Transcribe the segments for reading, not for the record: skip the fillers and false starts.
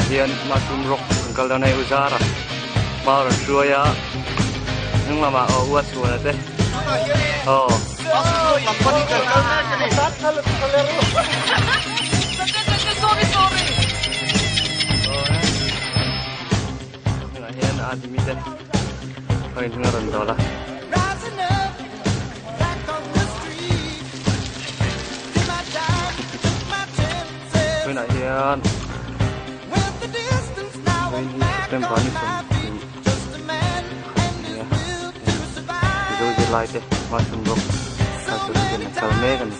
Hian mushroom rock kan kal dawn a hei u Zara hma a rawn hruai a hnung lamah aw u a chhuan a te aw. Hnungah hian a mi te ho in hnung a rawn dawl a. Tunah hian vawiin hi September ni 20 nia Mizo zirlai te mushroom rock cultural event an kal mek a ni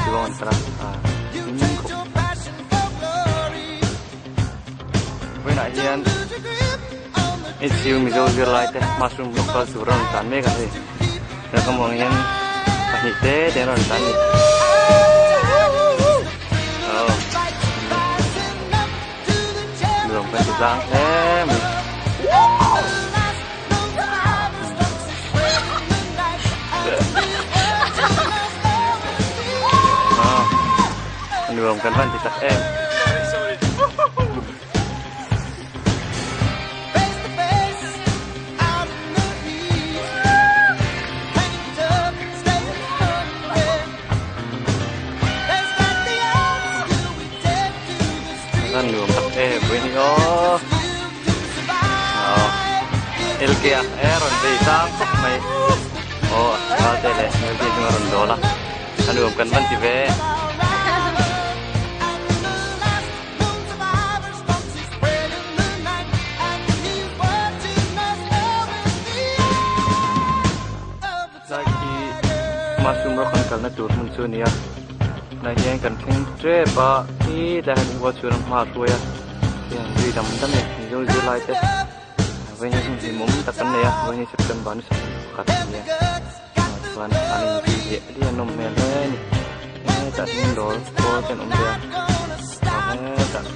chuang an kal a hlim khawp. Vawiinah hian HU Mizo zirlai te mushroom rock kal tur a rawn tlan mek a hei. Tuna ka hmuh ang hian pahnih te te an rawn tlan a ni. Aw nuam kan ti tlang hle mai. Nuam kan van ti tak em. Kan nuam tak em pui ni aw. Aw LK a e rawn vei tlang khawp mai. Aw Ralte leh Melody chu a rawn dawl a. A nuam kan van ti ve. Tlai khi mushroom rawk kan kalna tur hmun chu a ni a tunah hian kan thleng tep a khi tlai hian ua chhun a hma a hruai a tiang zui dam dam e mizo zirlai te vawiin hi hun hlimawm tak kan nei a vawiin hi September ni 11 a ni a chuan an inzui leh a nawm hmel hle a ni hetah hian dawr pawl te an awm ve a hetah.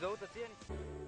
zo ta chiah a ni.